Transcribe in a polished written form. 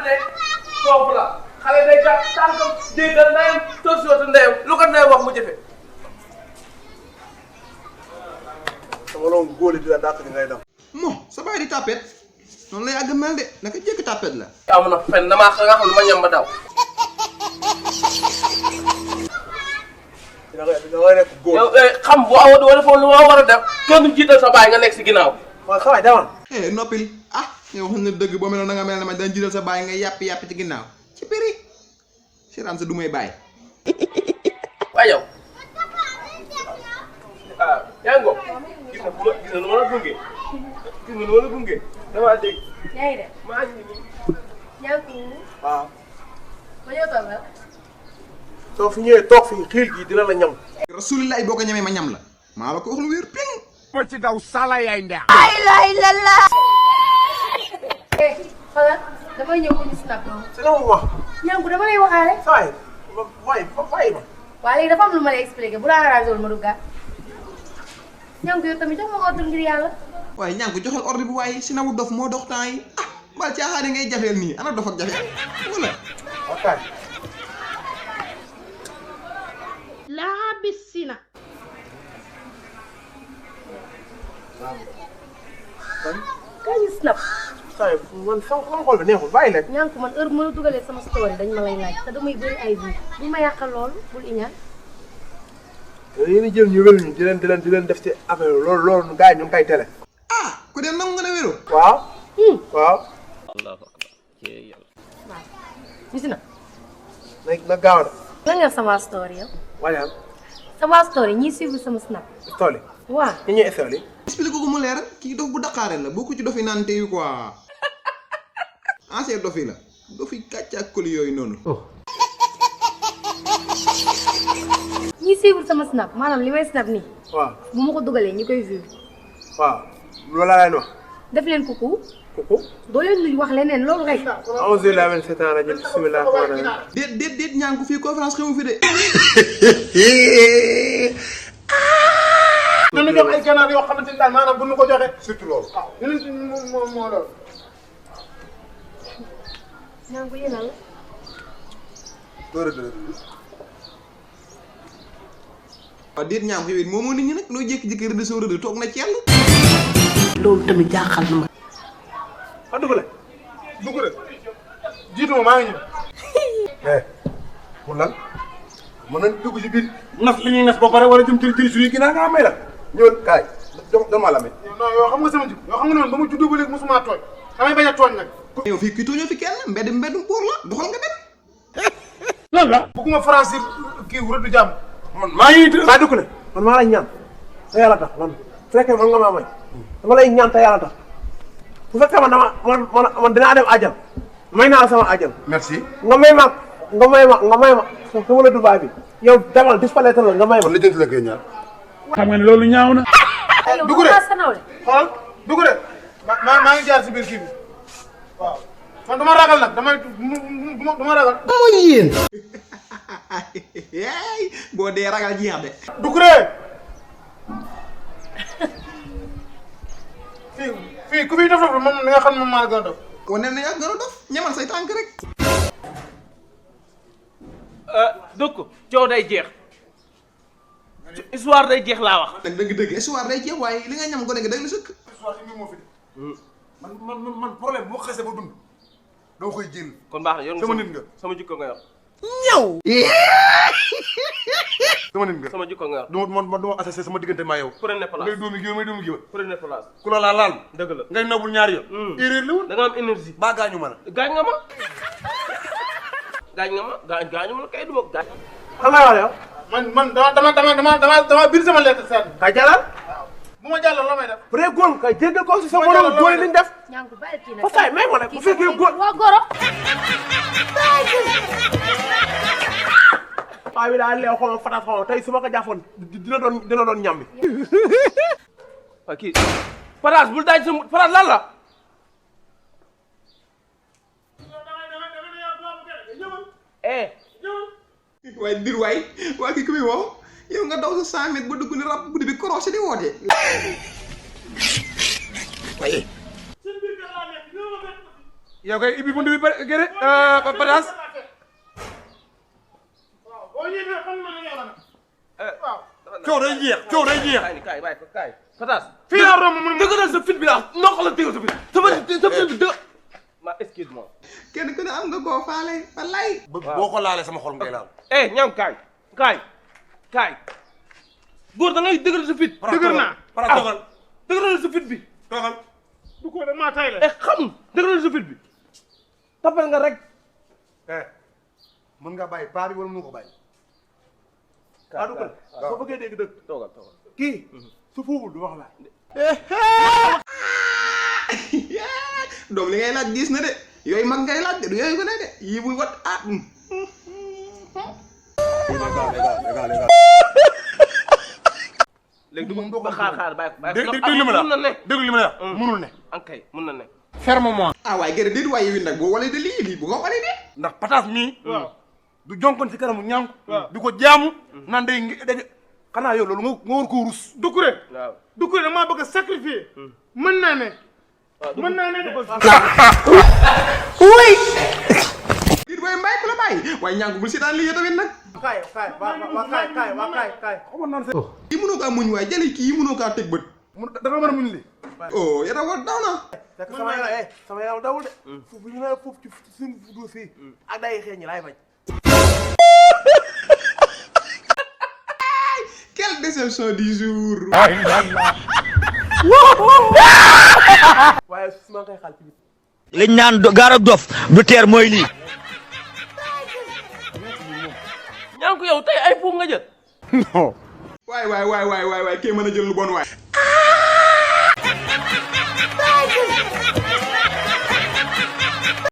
ne foofu la xale day jàpp tànkam déggal ndeyam torsootu ndeyam lu ko ndeyam wax mu jëfe. sama loolu góor di la dàq di ngay dem. mo sa baay di tapet noonu la yàgg mel de naka jëkk tapet la. aw na fen damaa nga xam lu ma ñam ba daw. da ngay nekk góor. yow xam bu awa wala foofu lu ma war a def kenn jiital sa baay nga nekk si ginnaaw. waaw sa waay demal. noppil ah yow xam ne dëgg boo meloon da nga mel ne ma dañ jiital sa baay nga yàpp ci ginnaaw ci péri siraan sa du may baay. waaye yow yaa ngi ko gis na nu ma la gunge damaa dégg. yaa ngi de. maa ngi nii. yaa ngi ko. waaw. ma ñëw toog la. soo fi ñëwee toog fi xiil gi dina la ñam. rasulillahi boo ko ñamee ma ñam la maa la ko wax lu wér ping. ma ci daw sala yaay ndeex. ay lay la la. xoolal damay ñëw ko ñu snap noonu. si la mu wax. ñànku dama lay waxaale. saa yi bàyyi ma. waa léegi dafa am lu ma lay expliqué bu la arrangé wul ma duggaat. ñànku yow tamit jox ma ordre ngir yàlla. waaye ñaa ngi ko joxal ordre bi waaye si nawu dof moo dox temps yi ah mbaa caaxaane ngay jafeel nii ana dof ak jafeel wala. ok. laa bisina. kañ ñu snap. saa yi man sama xol bi neexul bàyyi leen. ñànku man heure bu ma la dugalee sama story dañ ma lay laaj te damay bëri ay vues bu ma yàqal loolu bul iñaan. yéen a jël ñu wél ñu di leen def ci affaire loolu gars yi ñu ngi koy tere. ah ku dem nangu nga ne wéro. waaw. waaw. allahu akbar yàlla. waaw gis na. na gaaw a def. lan nga sama story yow. waaye sama story ñiy suivre sama snap. tool yi. waaw. ñu ñuy tool yi. expliqué ko mu leer kii dof bu daqaareel la boo ko ci dofi naan teyu quoi ancien dofi la dofi kàcc ak koli yooyu noonu. ñiy suivre sama snap maanaam li may snap nii. waaw. bu ma ko dugalee ñu koy vivre. waaw. loolu laa leen wax. def leen coucou. kuku. doo leen nuyu wax leneen loolu rek. auzu billaahi mina shaytaani rajiim bismillaahi rahmaani rahiim. déet ñaa ngi ko fii conférence xewu fi de. nañu jox ay ganaar yoo xamante ni daal maanaam bu ñu ko joxee. surtout loolu. waaw moo loolu. ñaa ngi ko yéenal la. waaw déet ñaa ngi ko yow it moomoo nit ñi nag loo jékki-jékki rëdd soo rëdd toog na ci yàlla. loolu tamit jaaxal na ma. ah dugg la. dugg rek jiitu ma maa ngi ñëw. pour lan. mën nañ dugg ci biir. nas li ñuy nas ba pare war a jëm ci suñuy ginnaaw nga may la. ñëwal kaay. dama la amee. non yow xam nga sama jikko yoo xam nga noonu ba ma juddoo ba léegi mosuma tooñ damay bañ a tooñ nag. yow fii kii tooñoo fi kenn mbeddum pour la doxal nga dem. lan la. bëgguma franchir kii wu rëdd jàmm. man maa ngi. maa dugg la. man maa lay ñaan. te yàlla tax man su fekkee man nga maa may. dama lay ñaan te yàlla tax. bu fekkee man dinaa dem àjjal. may naa la sama àjjal. merci. nga may ma sama la Dubaay bi. yow demal disparaître la nga may ma. li jënd la koy ñaar. xam nga ne loolu ñaaw na. dugg de xool dugg de maa ngi jaar si biir kii bi waaw man dama ragal nag dama ragal. mooy yéen. boo dee ragal jeex de. dugg de fii ku fi def moom ni nga xam ne moom maa la gën a def. wane na yaa gën a dof ñamal say tànk rek. dëkk coow day jeex histoire day jeex laa wax. nag dëgg histoire day jeex waaye li nga ñam gone gi day na sëkk. histoire bi moo fi de. man problème bu ma xasee ba dund doo koy jël. kon baax na yor nga sama nit nga. sama jikko nga yor. sama nit nga. sama jikko nga yor. du ma assessé sama diggante maa yow. prenez place ngay doomi géwél may doomi géwél. prenez place. ku la laal. dëgg la ngay nobul ñaari yoon. erreur la woon. da nga am énergie. baa gaañu ma la. gaañ nga ma. gaañu ma la kay du ma gaañ. xam nga yow. man dama biir sama lettre seen. kay jàllal. bu ma jàllal la may def. bu dee góor kay jéggal ko si sa borom góor li ñu def. ñaa ngi ko bàyyi kii nag. Fatou Seye may ma nag bu fekkee góor. waa Goro. waaw bi daal leew xaw ma fatat xaw ma tey su ma ko jàppoon dina doon ñambi. waaw kii Fatas bul daaj sa Fatas lan la. waaye dir waay waa kii ku muy woo yow nga daw sa 100 mètres ba dugg ni rab guddi bi korosé di woote. waaye. yow kay ibi buntu bi ba gërë Pataas. waaw boo ñëwee xam na ne yow la nag. waaw. coow day jeex coow day jeex. kaay bàyyi ko kaay. Pataas. fii laa romb mun dëgg sa fit bi la noo ko la dëgg sa fit. sa fit bi dëgg. ma excuse-moi. kenn ku ne am nga koo faale wallaay. boo ko laalee sama xol ngay laal. ñam kaay. góor da ngay dëgëral sa fit. dëgër naa. para toogal dëgëral sa fit bi. toogal. du ko de maa tay la. xam dëgëral sa fit bi. tapal nga rek. mën nga bàyyi paa bi wala mënu ko bàyyi. ah du ko soo bëggee dégg dëgg. toogal. kii su fuubul du wax laay. doom li ngay laaj diis na de yooyu mag ngay laaj de du yooyu ko ne de yii buy wat léegi du ma xaar bàyyi déglu li ma la déglu li ma la mënul ne. ankay mën na ne. fermement. waaye gërë déet waaye yow nag boo walee de lii bu ko walee de. ndax Pataas mii. du jonkoon ci kanamu ñànk. di ko jaamu. naan day xanaa yow loolu nga war koo rus. Doucouré. waaw Doucouré damaa bëgg a sacrifier. mën naa ne. mën naa ne de. déet waaye mbay ku la bàyyi waaye ñànk bul seetaan lii tamit nag. kaay xamoon naan sa. kii mënoo kaa muñ waaye jëli kii mënoo kaa teg bët. da nga mën a muñ li. oh yàlla war daw na. fekk sama yaram dawul de. foofu ñu ne foofu ci suñu duus fii ak day xeeñ laay bañ. Quelle déception du jour. waaye su ma koy xaal ci biir. liñ naan gaar ak dof du teer mooy lii. ñaan ko yow tey ay puub nga jël. waay kee mën a jël lu bon waay.